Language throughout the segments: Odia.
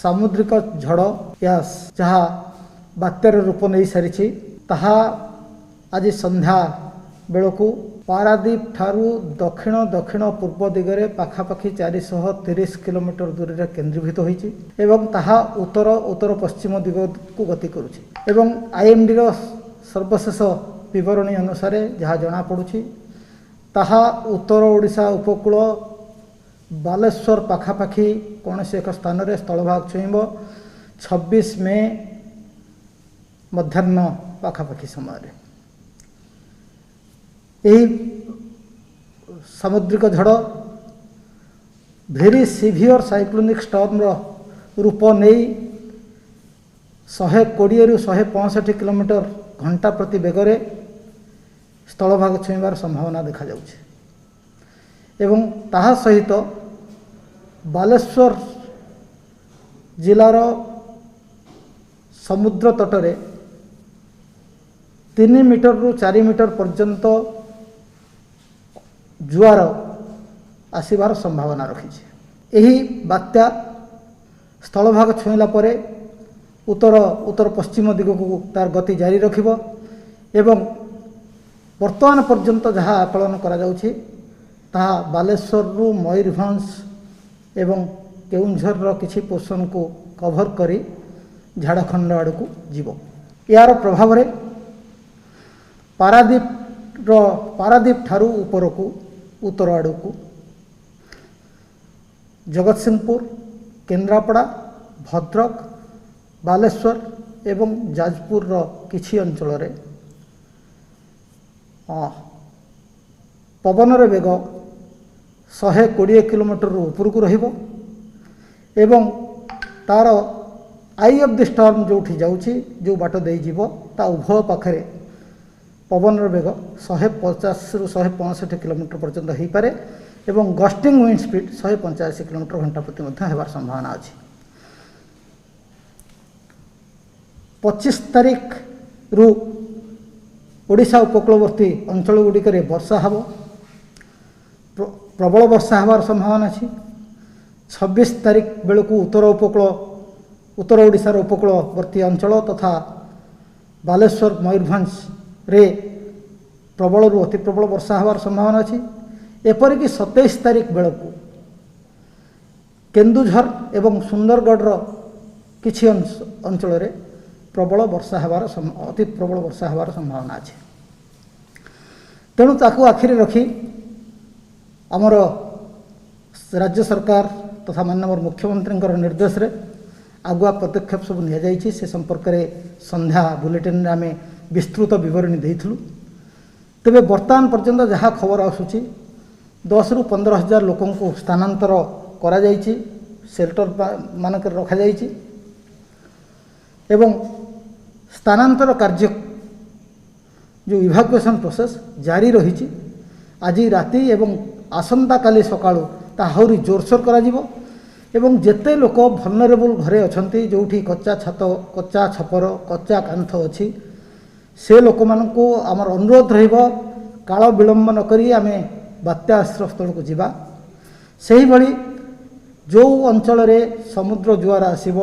ସାମୁଦ୍ରିକ ଝଡ଼ ୟାସ୍ ଯାହା ବାତ୍ୟାର ରୂପ ନେଇସାରିଛି, ତାହା ଆଜି ସନ୍ଧ୍ୟା ବେଳକୁ ପାରାଦ୍ୱୀପ ଠାରୁ ଦକ୍ଷିଣ ଦକ୍ଷିଣ ପୂର୍ବ ଦିଗରେ ପାଖାପାଖି 430 କିଲୋମିଟର ଦୂରରେ କେନ୍ଦ୍ରୀଭୂତ ହୋଇଛି ଏବଂ ତାହା ଉତ୍ତର ଉତ୍ତର ପଶ୍ଚିମ ଦିଗକୁ ଗତି କରୁଛି। ଏବଂ ଆଇଏମ୍ଡିର ସର୍ବଶେଷ ବିବରଣୀ ଅନୁସାରେ ଯାହା ଜଣାପଡ଼ୁଛି, ତାହା ଉତ୍ତର ଓଡ଼ିଶା ଉପକୂଳ ବାଲେଶ୍ୱର ପାଖାପାଖି କୌଣସି ଏକ ସ୍ଥାନରେ ସ୍ଥଳଭାଗ ଛୁଇଁବ 26 ମେ ମଧ୍ୟାହ୍ନ ପାଖାପାଖି ସମୟରେ। ଏହି ସାମୁଦ୍ରିକ ଝଡ଼ ଭେରି ସିଭିଅର ସାଇକ୍ଲୋନିକ୍ ଷ୍ଟର୍ମର ରୂପ ନେଇ 120ରୁ 165 କିଲୋମିଟର ଘଣ୍ଟା ପ୍ରତି ବେଗରେ ସ୍ଥଳଭାଗ ଛୁଇଁବାର ସମ୍ଭାବନା ଦେଖାଯାଉଛି ଏବଂ ତାହା ସହିତ ବାଲେଶ୍ୱର ଜିଲ୍ଲାର ସମୁଦ୍ର ତଟରେ 3 ମିଟରରୁ 4 ମିଟର ପର୍ଯ୍ୟନ୍ତ ଜୁଆର ଆସିବାର ସମ୍ଭାବନା ରଖିଛି। ଏହି ବାତ୍ୟା ସ୍ଥଳଭାଗ ଛୁଇଁଲା ପରେ ଉତ୍ତର ଉତ୍ତର ପଶ୍ଚିମ ଦିଗକୁ ତାର ଗତି ଜାରି ରଖିବ ଏବଂ ବର୍ତ୍ତମାନ ପର୍ଯ୍ୟନ୍ତ ଯାହା ଆକଳନ କରାଯାଉଛି, ତାହା ବାଲେଶ୍ୱରରୁ ମୟୂରଭଞ୍ଜ ଏବଂ କେଉଁଝରର କିଛି ପୋର୍ସନକୁ କଭର କରି ଝାଡ଼ଖଣ୍ଡ ଆଡ଼କୁ ଯିବ। ଏହାର ପ୍ରଭାବରେ ପାରାଦ୍ୱୀପ ଠାରୁ ଉପରକୁ ଉତ୍ତର ଆଡ଼କୁ ଜଗତସିଂହପୁର, କେନ୍ଦ୍ରାପଡ଼ା, ଭଦ୍ରକ, ବାଲେଶ୍ୱର ଏବଂ ଯାଜପୁରର କିଛି ଅଞ୍ଚଳରେ ପବନର ବେଗ 120 କିଲୋମିଟରରୁ ଉପରକୁ ରହିବ ଏବଂ ତା'ର I of the storm ଯେଉଁଠି ଯାଉଛି, ଯେଉଁ ବାଟ ଦେଇ ଯିବ, ତା ଉଭୟ ପାଖରେ ପବନର ବେଗ 150ରୁ 165 କିଲୋମିଟର ପର୍ଯ୍ୟନ୍ତ ହୋଇପାରେ ଏବଂ ଗଷ୍ଟିଂ ୱିଣ୍ଡ ସ୍ପିଡ୍ 185 କିଲୋମିଟର ଘଣ୍ଟା ପ୍ରତି ମଧ୍ୟ ହେବାର ସମ୍ଭାବନା ଅଛି। 25 ତାରିଖରୁ ଓଡ଼ିଶା ଉପକୂଳବର୍ତ୍ତୀ ଅଞ୍ଚଳ ଗୁଡ଼ିକରେ ବର୍ଷା ହେବ, ପ୍ରବଳ ବର୍ଷା ହେବାର ସମ୍ଭାବନା ଅଛି। 26 ତାରିଖ ବେଳକୁ ଉତ୍ତର ଓଡ଼ିଶାର ଉପକୂଳବର୍ତ୍ତୀ ଅଞ୍ଚଳ ତଥା ବାଲେଶ୍ୱର, ମୟୂରଭଞ୍ଜରେ ପ୍ରବଳରୁ ଅତି ପ୍ରବଳ ବର୍ଷା ହେବାର ସମ୍ଭାବନା ଅଛି। ଏପରିକି 27 ତାରିଖ ବେଳକୁ କେନ୍ଦୁଝର ଏବଂ ସୁନ୍ଦରଗଡ଼ର କିଛି ଅଞ୍ଚଳରେ ପ୍ରବଳ ବର୍ଷା ହେବାର, ଅତି ପ୍ରବଳ ବର୍ଷା ହେବାର ସମ୍ଭାବନା ଅଛି। ତେଣୁ ତାକୁ ଆଖିରେ ରଖି ଆମର ରାଜ୍ୟ ସରକାର ତଥା ମାନ୍ୟବର ମୁଖ୍ୟମନ୍ତ୍ରୀଙ୍କର ନିର୍ଦ୍ଦେଶରେ ଆଗୁଆ ପଦକ୍ଷେପ ସବୁ ନିଆଯାଇଛି। ସେ ସମ୍ପର୍କରେ ସନ୍ଧ୍ୟା ବୁଲେଟିନ୍ରେ ଆମେ ବିସ୍ତୃତ ବିବରଣୀ ଦେଇଥିଲୁ। ତେବେ ବର୍ତ୍ତମାନ ପର୍ଯ୍ୟନ୍ତ ଯାହା ଖବର ଆସୁଛି, 10ରୁ 15 ହଜାର ଲୋକଙ୍କୁ ସ୍ଥାନାନ୍ତର କରାଯାଇଛି, ସେଲ୍ଟର ମାନଙ୍କରେ ରଖାଯାଇଛି ଏବଂ ସ୍ଥାନାନ୍ତର କାର୍ଯ୍ୟ ଯେଉଁ ଇଭାକୁଏସନ୍ ପ୍ରୋସେସ୍ ଜାରି ରହିଛି। ଆଜି ରାତି ଏବଂ ଆସନ୍ତାକାଲି ସକାଳୁ ତାହା ଆହୁରି ଜୋରସୋର କରାଯିବ ଏବଂ ଯେତେ ଲୋକ ଭଲନରେବୁଲ୍ ଘରେ ଅଛନ୍ତି, ଯେଉଁଠି କଚ୍ଚା ଛାତ, କଚ୍ଚା ଛପର, କଚ୍ଚା କାନ୍ଥ ଅଛି, ସେ ଲୋକମାନଙ୍କୁ ଆମର ଅନୁରୋଧ ରହିବ କାଳ ବିଳମ୍ବ ନକରି ଆମେ ବାତ୍ୟା ଆଶ୍ରୟସ୍ଥଳକୁ ଯିବା। ସେହିଭଳି ଯେଉଁ ଅଞ୍ଚଳରେ ସମୁଦ୍ର ଜୁଆର ଆସିବ,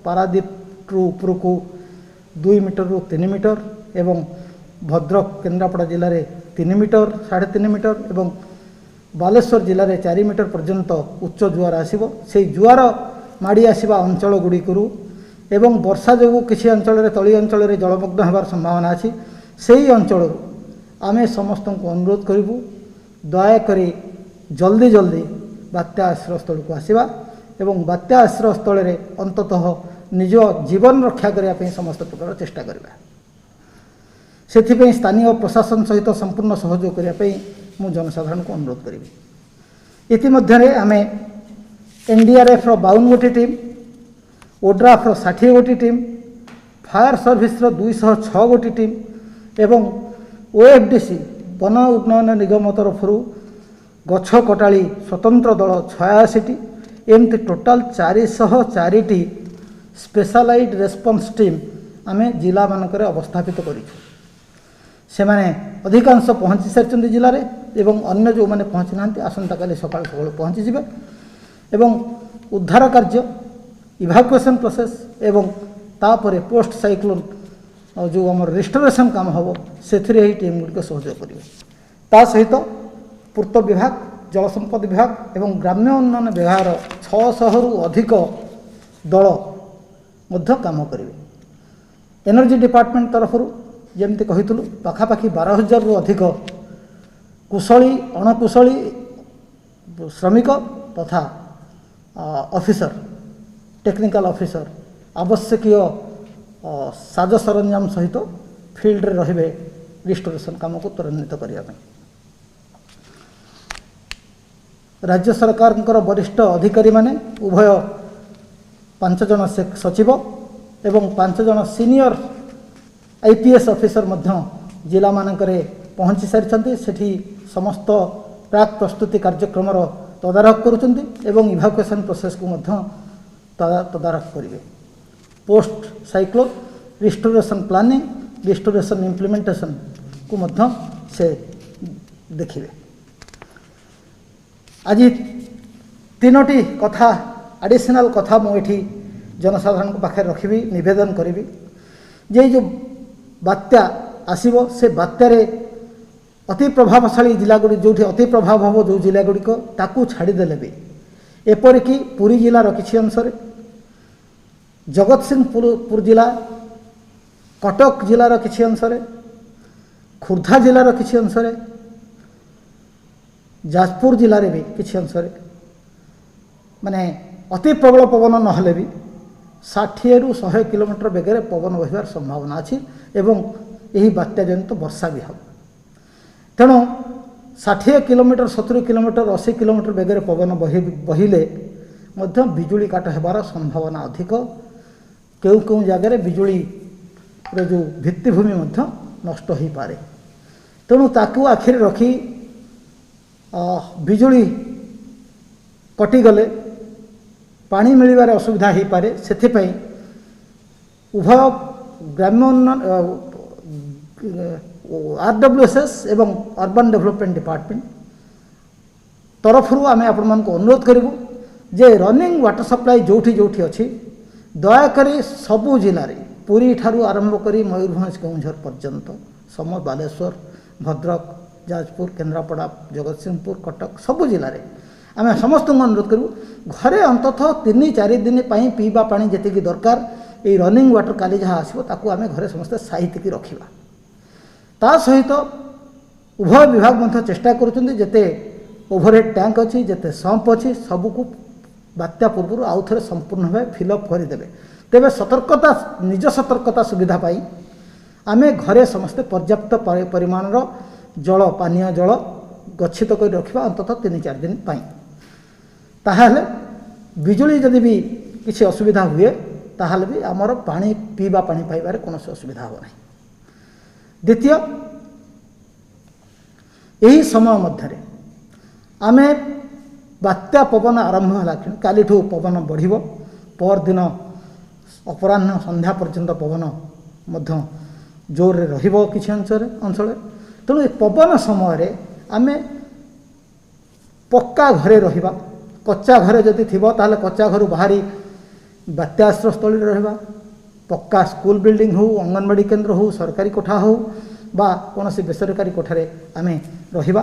ପାରାଦ୍ୱୀପରୁ ଉପରକୁ 2 ମିଟରରୁ 3 ମିଟର ଏବଂ ଭଦ୍ରକ, କେନ୍ଦ୍ରାପଡ଼ା ଜିଲ୍ଲାରେ 3 ମିଟର, 3.5 ମିଟର ଏବଂ ବାଲେଶ୍ୱର ଜିଲ୍ଲାରେ 4 ମିଟର ପର୍ଯ୍ୟନ୍ତ ଉଚ୍ଚ ଜୁଆର ଆସିବ, ସେଇ ଜୁଆର ମାଡ଼ି ଆସିବା ଅଞ୍ଚଳ ଗୁଡ଼ିକରୁ ଏବଂ ବର୍ଷା ଯୋଗୁଁ କିଛି ଅଞ୍ଚଳରେ ତଳି ଅଞ୍ଚଳରେ ଜଳମଗ୍ନ ହେବାର ସମ୍ଭାବନା ଅଛି, ସେଇ ଅଞ୍ଚଳରୁ ଆମେ ସମସ୍ତଙ୍କୁ ଅନୁରୋଧ କରିବୁ ଦୟାକରି ଜଲ୍ଦି ଜଲ୍ଦି ବାତ୍ୟା ଆଶ୍ରୟସ୍ଥଳକୁ ଆସିବା ଏବଂ ବାତ୍ୟା ଆଶ୍ରୟସ୍ଥଳରେ ଅନ୍ତତଃ ନିଜ ଜୀବନ ରକ୍ଷା କରିବା ପାଇଁ ସମସ୍ତ ପ୍ରକାର ଚେଷ୍ଟା କରିବା। ସେଥିପାଇଁ ସ୍ଥାନୀୟ ପ୍ରଶାସନ ସହିତ ସମ୍ପୂର୍ଣ୍ଣ ସହଯୋଗ କରିବା ପାଇଁ ମୁଁ ଜନସାଧାରଣଙ୍କୁ ଅନୁରୋଧ କରିବି। ଇତିମଧ୍ୟରେ ଆମେ ଏନ୍ଡିଆର୍ଏଫ୍ର 52 ଗୋଟି ଟିମ୍, ଓଡ୍ରାଫ୍ର 60 ଗୋଟି ଟିମ୍, ଫାୟାର ସର୍ଭିସର 206 ଗୋଟି ଟିମ୍ ଏବଂ ଓଏଫ୍ଡିସି ବନ ଉନ୍ନୟନ ନିଗମ ତରଫରୁ ଗଛ କଟାଳି ସ୍ୱତନ୍ତ୍ର ଦଳ 86ଟି, ଏମିତି ଟୋଟାଲ 404ଟି ସ୍ପେଶାଲାଇଜ୍ ରେସ୍ପନ୍ସ ଟିମ୍ ଆମେ ଜିଲ୍ଲାମାନଙ୍କରେ ଅବସ୍ଥାପିତ କରିଛୁ। ସେମାନେ ଅଧିକାଂଶ ପହଞ୍ଚି ସାରିଛନ୍ତି ଜିଲ୍ଲାରେ ଏବଂ ଅନ୍ୟ ଯେଉଁମାନେ ପହଞ୍ଚି ନାହାନ୍ତି, ଆସନ୍ତାକାଲି ସକାଳୁ ସକାଳୁ ପହଞ୍ଚିଯିବେ ଏବଂ ଉଦ୍ଧାର କାର୍ଯ୍ୟ ଇଭାକୁଏସନ୍ ପ୍ରୋସେସ୍ ଏବଂ ତାପରେ ପୋଷ୍ଟ ସାଇକ୍ଲୋନ୍ ଯେଉଁ ଆମର ରିଷ୍ଟୋରେସନ୍ କାମ ହେବ, ସେଥିରେ ଏହି ଟିମ୍ ଗୁଡ଼ିକ ସହଯୋଗ କରିବେ। ତା ସହିତ ପୂର୍ତ୍ତ ବିଭାଗ, ଜଳସମ୍ପଦ ବିଭାଗ ଏବଂ ଗ୍ରାମ୍ୟ ଉନ୍ନୟନ ବିଭାଗର 600ରୁ ଅଧିକ ଦଳ ମଧ୍ୟ କାମ କରିବେ। ଏନର୍ଜି ଡିପାର୍ଟମେଣ୍ଟ ତରଫରୁ ଯେମିତି କହିଥିଲୁ, ପାଖାପାଖି 12,000ରୁ ଅଧିକ କୁଶଳୀ, ଅଣକୁଶଳୀ ଶ୍ରମିକ ତଥା ଅଫିସର, ଟେକ୍ନିକାଲ ଅଫିସର ଆବଶ୍ୟକୀୟ ସାଜ ସରଞ୍ଜାମ ସହିତ ଫିଲ୍ଡରେ ରହିବେ ରିଷ୍ଟୋରେସନ୍ କାମକୁ ତ୍ୱରାନ୍ୱିତ କରିବା ପାଇଁ। ରାଜ୍ୟ ସରକାରଙ୍କର ବରିଷ୍ଠ ଅଧିକାରୀମାନେ, ଉଭୟ 5 ଜଣ ସଚିବ ଏବଂ 5 ଜଣ ସିନିୟର IPS officer ମଧ୍ୟ ଜିଲ୍ଲାମାନଙ୍କରେ ପହଞ୍ଚି ସାରିଛନ୍ତି। ସେଠି ସମସ୍ତ ପ୍ରାକ୍ ପ୍ରସ୍ତୁତି କାର୍ଯ୍ୟକ୍ରମର ତଦାରଖ କରୁଛନ୍ତି ଏବଂ ଇଭାକୁଏସନ୍ ପ୍ରୋସେସ୍କୁ ମଧ୍ୟ ତଦାରଖ କରିବେ। Post cyclone restoration planning, restoration ଇମ୍ପ୍ଲିମେଣ୍ଟେସନ୍କୁ ମଧ୍ୟ ସେ ଦେଖିବେ। ଆଜି 3ଟି କଥା, ଆଡ଼ିସନାଲ୍ କଥା ମୁଁ ଏଠି ଜନସାଧାରଣଙ୍କ ପାଖରେ ରଖିବି, ନିବେଦନ କରିବି ଯେ ଏଇ ଯେଉଁ ବାତ୍ୟା ଆସିବ, ସେ ବାତ୍ୟାରେ ଅତି ପ୍ରଭାବଶାଳୀ ଜିଲ୍ଲାଗୁଡ଼ିକ, ଯେଉଁଠି ଅତି ପ୍ରଭାବ ହେବ ଯେଉଁ ଜିଲ୍ଲାଗୁଡ଼ିକ, ତାକୁ ଛାଡ଼ିଦେଲେ ବି ଏପରିକି ପୁରୀ ଜିଲ୍ଲାର କିଛି ଅଂଶରେ, ଜଗତସିଂହପୁର ଜିଲ୍ଲା, କଟକ ଜିଲ୍ଲାର କିଛି ଅଂଶରେ, ଖୋର୍ଦ୍ଧା ଜିଲ୍ଲାର କିଛି ଅଂଶରେ, ଯାଜପୁର ଜିଲ୍ଲାରେ ବି କିଛି ଅଂଶରେ, ମାନେ ଅତି ପ୍ରବଳ ପବନ ନହେଲେ ବି 60ରୁ 100 କିଲୋମିଟର ବେଗରେ ପବନ ବହିବାର ସମ୍ଭାବନା ଅଛି ଏବଂ ଏହି ବାତ୍ୟା ଜନିତ ବର୍ଷା ବି ହେବ। ତେଣୁ 60 କିଲୋମିଟର, 70 କିଲୋମିଟର, 80 କିଲୋମିଟର ବେଗରେ ପବନ ବହିଲେ ମଧ୍ୟ ବିଜୁଳି କାଟ ହେବାର ସମ୍ଭାବନା ଅଧିକ। କେଉଁ କେଉଁ ଜାଗାରେ ବିଜୁଳିର ଯେଉଁ ଭିତ୍ତିଭୂମି ମଧ୍ୟ ନଷ୍ଟ ହୋଇପାରେ। ତେଣୁ ତାକୁ ଆଖିରେ ରଖି ବିଜୁଳି କଟିଗଲେ ପାଣି ମିଳିବାରେ ଅସୁବିଧା ହୋଇପାରେ। ସେଥିପାଇଁ ଉଭୟ ଗ୍ରାମ୍ୟ ଉନ୍ନୟନ, RWSS ଏବଂ ଅର୍ବାନ୍ ଡେଭଲପମେଣ୍ଟ ଡିପାର୍ଟମେଣ୍ଟ ତରଫରୁ ଆମେ ଆପଣମାନଙ୍କୁ ଅନୁରୋଧ କରିବୁ ଯେ ରନିଂ ୱାଟର ସପ୍ଲାଇ ଯେଉଁଠି ଯେଉଁଠି ଅଛି, ଦୟାକରି ସବୁ ଜିଲ୍ଲାରେ, ପୁରୀ ଠାରୁ ଆରମ୍ଭ କରି ମୟୂରଭଞ୍ଜ, କେଉଁଝର ପର୍ଯ୍ୟନ୍ତ, ସମ ବାଲେଶ୍ୱର, ଭଦ୍ରକ, ଯାଜପୁର, କେନ୍ଦ୍ରାପଡ଼ା, ଜଗତସିଂହପୁର, କଟକ, ସବୁ ଜିଲ୍ଲାରେ ଆମେ ସମସ୍ତଙ୍କୁ ଅନୁରୋଧ କରିବୁ ଘରେ ଅନ୍ତତଃ 3-4 ଦିନ ପାଇଁ ପିଇବା ପାଣି ଯେତିକି ଦରକାର, ଏଇ ରନିଂ ୱାଟର କାଲି ଯାହା ଆସିବ ତାକୁ ଆମେ ଘରେ ସମସ୍ତେ ସାଇତିକି ରଖିବା। ତା ସହିତ ଉଭୟ ବିଭାଗ ମଧ୍ୟ ଚେଷ୍ଟା କରୁଛନ୍ତି, ଯେତେ ଓଭରହେଡ଼୍ ଟ୍ୟାଙ୍କ ଅଛି, ଯେତେ ସମ୍ପ ଅଛି, ସବୁକୁ ବାତ୍ୟା ପୂର୍ବରୁ ଆଉ ଥରେ ସମ୍ପୂର୍ଣ୍ଣ ଭାବେ ଫିଲ୍ଅପ୍ କରିଦେବେ। ତେବେ ସତର୍କତା, ନିଜ ସତର୍କତା ସୁବିଧା ପାଇଁ ଆମେ ଘରେ ସମସ୍ତେ ପର୍ଯ୍ୟାପ୍ତ ପରିମାଣର ଜଳ, ପାନୀୟ ଜଳ ଗଚ୍ଛିତ କରି ରଖିବା ଅନ୍ତତଃ 3-4 ଦିନ ପାଇଁ। ତାହେଲେ ବିଜୁଳି ଯଦି ବି କିଛି ଅସୁବିଧା ହୁଏ, ତାହେଲେ ବି ଆମର ପାଣି, ପିଇବା ପାଣି ପାଇବାରେ କୌଣସି ଅସୁବିଧା ହେବ ନାହିଁ। ଦ୍ୱିତୀୟ, ଏହି ସମୟ ମଧ୍ୟରେ ଆମେ ବାତ୍ୟା ପବନ ଆରମ୍ଭ ହେଲା କ୍ଷଣି, କାଲିଠୁ ପବନ ବଢ଼ିବ, ପରଦିନ ଅପରାହ୍ନ ସନ୍ଧ୍ୟା ପର୍ଯ୍ୟନ୍ତ ପବନ ମଧ୍ୟ ଜୋରରେ ରହିବ କିଛି ଅଞ୍ଚଳରେ। ତେଣୁ ଏ ପବନ ସମୟରେ ଆମେ ପକ୍କା ଘରେ ରହିବା। କଚ୍ଚା ଘରେ ଯଦି ଥିବ ତାହେଲେ କଚ୍ଚା ଘରୁ ବାହାରି ବାତ୍ୟା ଆଶ୍ରୟସ୍ଥଳୀରେ ରହିବା। ପକ୍କା ସ୍କୁଲ ବିଲ୍ଡିଂ ହେଉ, ଅଙ୍ଗନବାଡ଼ି କେନ୍ଦ୍ର ହେଉ, ସରକାରୀ କୋଠା ହେଉ ବା କୌଣସି ବେସରକାରୀ କୋଠାରେ ଆମେ ରହିବା,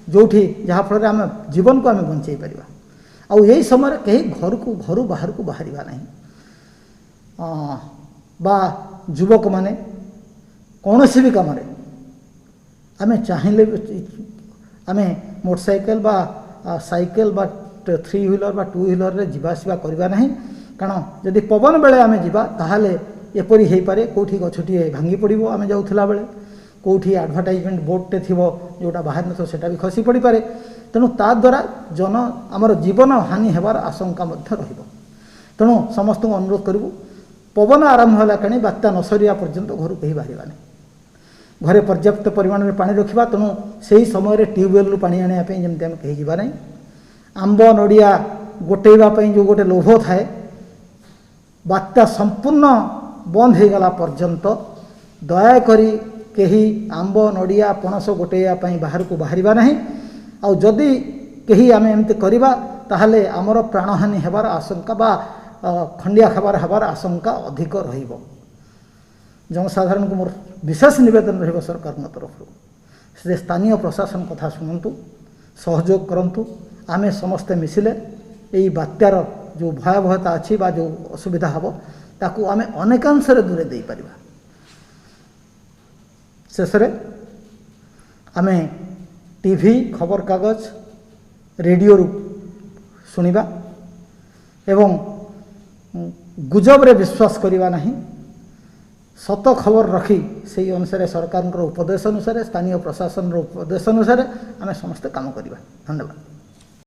ଯେଉଁଠି ଯାହାଫଳରେ ଆମେ ଜୀବନକୁ ଆମେ ବଞ୍ଚେଇ ପାରିବା। ଆଉ ଏହି ସମୟରେ କେହି ଘରୁ ବାହାରକୁ ବାହାରିବା ନାହିଁ, ବା ଯୁବକମାନେ କୌଣସି ବି କାମରେ ଆମେ ଚାହିଁଲେ ଆମେ ମୋଟରସାଇକେଲ ବା ସାଇକେଲ ବା 3 ହ୍ୱିଲର ବା 2 ହ୍ୱିଲରରେ ଯିବା ଆସିବା କରିବା ନାହିଁ। କାରଣ ଯଦି ପବନ ବେଳେ ଆମେ ଯିବା ତାହେଲେ ଏପରି ହେଇପାରେ କେଉଁଠି ଗଛଟିଏ ଭାଙ୍ଗି ପଡ଼ିବ ଆମେ ଯାଉଥିଲା ବେଳେ, କେଉଁଠି ଆଡ଼ଭର୍ଟାଇଜମେଣ୍ଟ ବୋର୍ଡ଼ଟେ ଥିବ ଯେଉଁଟା ବାହାରି ନଥିବ ସେଇଟା ବି ଖସି ପଡ଼ିପାରେ। ତେଣୁ ତା ଦ୍ୱାରା ଆମର ଜୀବନ ହାନି ହେବାର ଆଶଙ୍କା ମଧ୍ୟ ରହିବ। ତେଣୁ ସମସ୍ତଙ୍କୁ ଅନୁରୋଧ କରିବୁ ପବନ ଆରମ୍ଭ ହେଲା କ୍ଷଣି ବାତ୍ୟା ନ ସରିବା ପର୍ଯ୍ୟନ୍ତ ଘରୁ କେହି ବାହାରିବା ନାହିଁ। ଘରେ ପର୍ଯ୍ୟାପ୍ତ ପରିମାଣରେ ପାଣି ରଖିବା। ତେଣୁ ସେହି ସମୟରେ ଟ୍ୟୁବୱେଲ୍ରୁ ପାଣି ଆଣିବା ପାଇଁ ଯେମିତି ଆମେ କେହି ଯିବା ନାହିଁ। ଆମ୍ବ ନଡ଼ିଆ ଗୋଟେଇବା ପାଇଁ ଯେଉଁ ଗୋଟେ ଲୋଭ ଥାଏ, ବାତ୍ୟା ସମ୍ପୂର୍ଣ୍ଣ ବନ୍ଦ ହୋଇଗଲା ପର୍ଯ୍ୟନ୍ତ ଦୟାକରି କେହି ଆମ୍ବ ନଡ଼ିଆ ପଣସ ଗୋଟେଇବା ପାଇଁ ବାହାରକୁ ବାହାରିବା ନାହିଁ। ଆଉ ଯଦି କେହି ଆମେ ଏମିତି କରିବା ତାହେଲେ ଆମର ପ୍ରାଣହାନି ହେବାର ଆଶଙ୍କା ବା ଖଣ୍ଡିଆ ଖାବାର ହେବାର ଆଶଙ୍କା ଅଧିକ ରହିବ। ଜନସାଧାରଣଙ୍କୁ ମୋର ବିଶେଷ ନିବେଦନ ରହିବ ସରକାରଙ୍କ ତରଫରୁ ସେ ସ୍ଥାନୀୟ ପ୍ରଶାସନ କଥା ଶୁଣନ୍ତୁ, ସହଯୋଗ କରନ୍ତୁ। ଆମେ ସମସ୍ତେ ମିଶିଲେ ଏଇ ବାତ୍ୟାର ଯେଉଁ ଭୟାବହତା ଅଛି ବା ଯେଉଁ ଅସୁବିଧା ହେବ ତାକୁ ଆମେ ଅନେକାଂଶରେ ଦୂରେଇ ଦେଇପାରିବା। ଶେଷରେ ଆମେ ଟିଭି, ଖବରକାଗଜ, ରେଡ଼ିଓରୁ ଶୁଣିବା ଏବଂ ଗୁଜବରେ ବିଶ୍ୱାସ କରିବା ନାହିଁ। ସତ ଖବର ରଖି ସେଇ ଅନୁସାରେ ସରକାରଙ୍କର ଉପଦେଶ ଅନୁସାରେ, ସ୍ଥାନୀୟ ପ୍ରଶାସନର ଉପଦେଶ ଅନୁସାରେ ଆମେ ସମସ୍ତେ କାମ କରିବା। ଧନ୍ୟବାଦ।